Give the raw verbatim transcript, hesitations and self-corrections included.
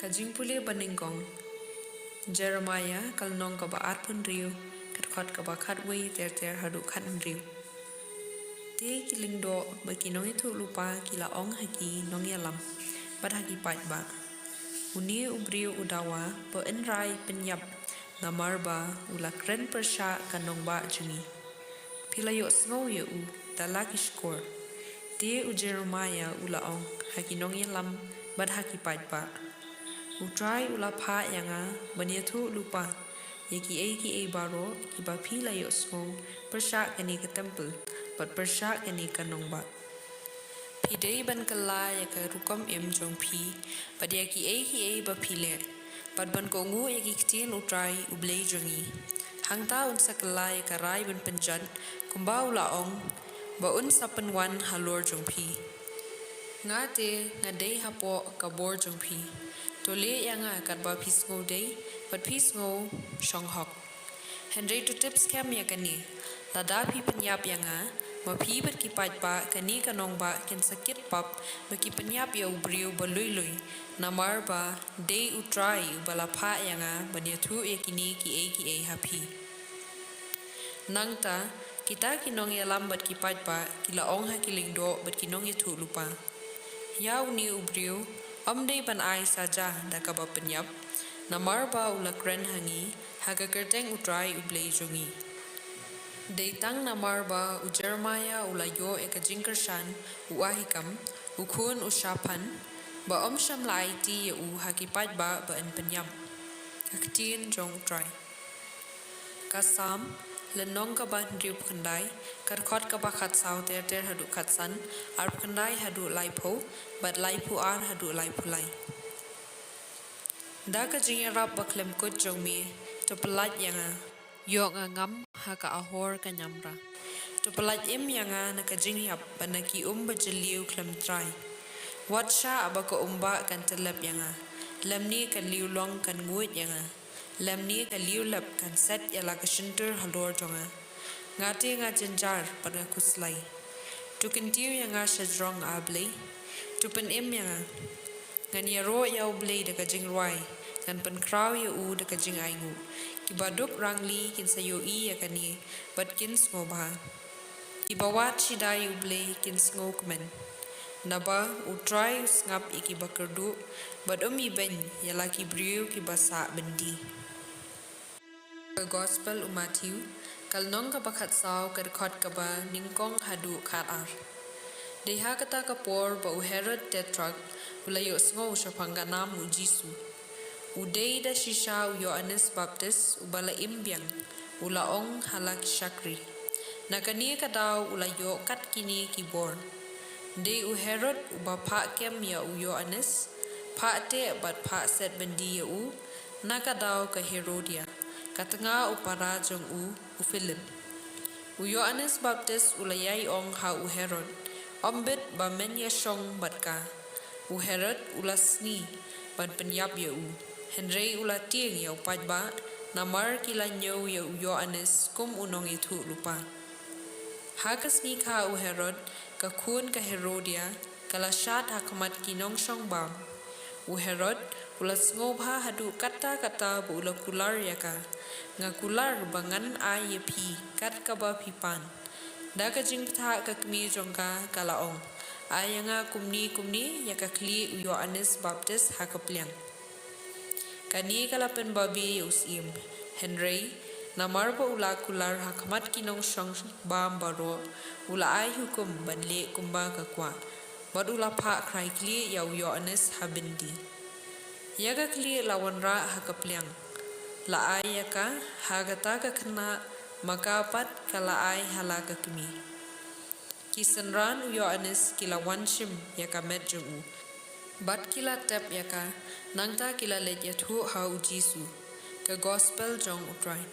Ka jingpule banyngkong. Jeremiah ka lynnong kaba arphew hynriew, ka dkhot kaba khatwei ter ter haduh khathynriew. Te ki lyngdoh bad ki nongïathuhlypa ki la ong ha ki nongïalam bad ha ki paidbah, une u briew u dawa ba yn rai pynïap, namar ba u la kren pyrshah ka nongbah jong ngi. Phi la ïohsngew ïa u da la ki shkor. Te u Jeremiah u la ong ha ki nongïalam bad ha ki paidbah, U Trai u la phah ïa nga ban ïathuhlypa ïa kiei kiei baroh kiba phi la ïohsngew pyrshah kane ka templ bad pyrshah kane ka nongbah. Phi dei ban kylla ïa ka rukom im jong phi bad ïa kiei kiei ba phi leh, bad ban kohnguh ïa ki ktien U Trai U Blei jong ngi. Hangta un sa kylla ïa ka rai ban pynjot, kumba u la ong ba un sa pynwan halor jong phi. Nga te nga dei hapoh ka bor jong phi. To leh ïa nga katba phi sngew dei bad phi sngew shong hok. Hynrei to tip skhem ïa kane, lada phi pynïap ïa nga, ma phi bad ki paidbah kane ka nongbah kin sa kit pap ba ki pynïap ïa u briew ba lui lui, namar ba dei U Trai uba la phah ïa nga ban ïathuh ïa kine kiei kiei ha phi. Nangta kita ki nongïalam bad ki paidbah ki la ong ha ki lyngdoh bad ki nongïathuhlypa, Ïa une u briew ym dei ban ai saja da kaba pynïap, namar ba u la kren ha ngi ha ka kyrteng U Trai U Blei jong ngi. Dei tang namar ba u Jeremiah u la ïoh ïa ka jingkyrshan u Ahikam, u khun u Shaphan, ba ym shym la aiti ïa u ha ki paidbah ba yn pynïap. Ka ktien jong U Trai. Ka Salm, lynnong kaba hynriewphew khyndai, ka dkhot kaba khatsaw ter ter haduh khatsan, arphew khyndai haduh laiphew, bad laiphew ar haduh laiphew lai. Da ka jingïarap ba khlem kut jong me, to pyllait ïa nga. Ïoh nga ngam ha ka ahor ka ñiamra. To pyllait im ïa nga na ka jinghiap bad na ki um ba jylliew khlem trai. Wat shah ba ka umbah kan tyllep ïa nga, lymne ka liewlong kan nguid ïa nga, lymne ka liewlep kan set ïa la ka shyntur halor jong nga. Nga te nga jynjar bad nga khuslai. To kyntiew ïa nga sha jrong, A Blei. To pynim ïa nga. Ngan ïaroh ïa U Blei da ka jingrwai, ngan pynkhraw ïa u da ka jingainguh. Kiba duk rangli kin sa ïohi ïa kane bad kin sngewbha. Kiba wad shida ïa U Blei kin sngewkmen. Naba U Trai u sngap ïa kiba kyrduh, bad um ibeiñ ïa la ki briew kiba sah byndi. Ka Gospel u Matthew, ka lynnong kaba khatsaw, ka dkhot kaba nyngkong haduh khatar. Dei ha kata ka por ba u Herod Tetrarch u la ïohsngew shaphang ka nam u Jisu. U dei da shisha u Ïoannis Baptist uba la im biang, u la ong ha la ki shakri. Na kane ka daw u la ïoh kat kine ki bor. Dei u Herod uba phah kem ïa u Ïoannis, phah teh bad phah set byndi ïa u, na ka daw ka Herodia, ka tnga u para jong u, u Philip. U Ïoannis Baptist u la ïai ong ha u Herod, ym bit ba men ïashong bad ka. U Herod u la sngi ban pynïap ïa u, hynrei u la tieng ïa u paidbah, namar ki la ñiew ïa u Ïoannis kum u nongïathuhlypa. Ha ka sngi kha u Herod, ka khun ka Herodia, ka la shad ha khmat ki nongshong bam. U Herod u la sngewbha haduh katta katta ba u la kular ïa ka. Nga kular ba ngan ai ïa phi kat kaba phi pan. Da ka jingbthah ka kmie jong ka, ka la ong, ai ïa nga kumne kumne ïa ka khlieh u Ïoannis Baptist ha ka pliang. Kane ka la pynbabe ïa u syiem, hynrei namar ba u la kular ha khmat ki nongshong bam baroh, u la ai hukum ban leh kumba ka kwah, bad u la phah khrai khlieh ïa u Ïoannis ha byndi. Ïa ka khlieh la wanrah ha ka pliang, la ai ïa ka ha kata ka khynnah, ma ka pat ka la ai ha la ka kmie. Ki synran u Ïoannis ki la wan shim ïa ka met jong u, bad ki la tep ïa ka, nangta ki la leit ïathuh ha u Jisu. Ka Gospel jong u Trai.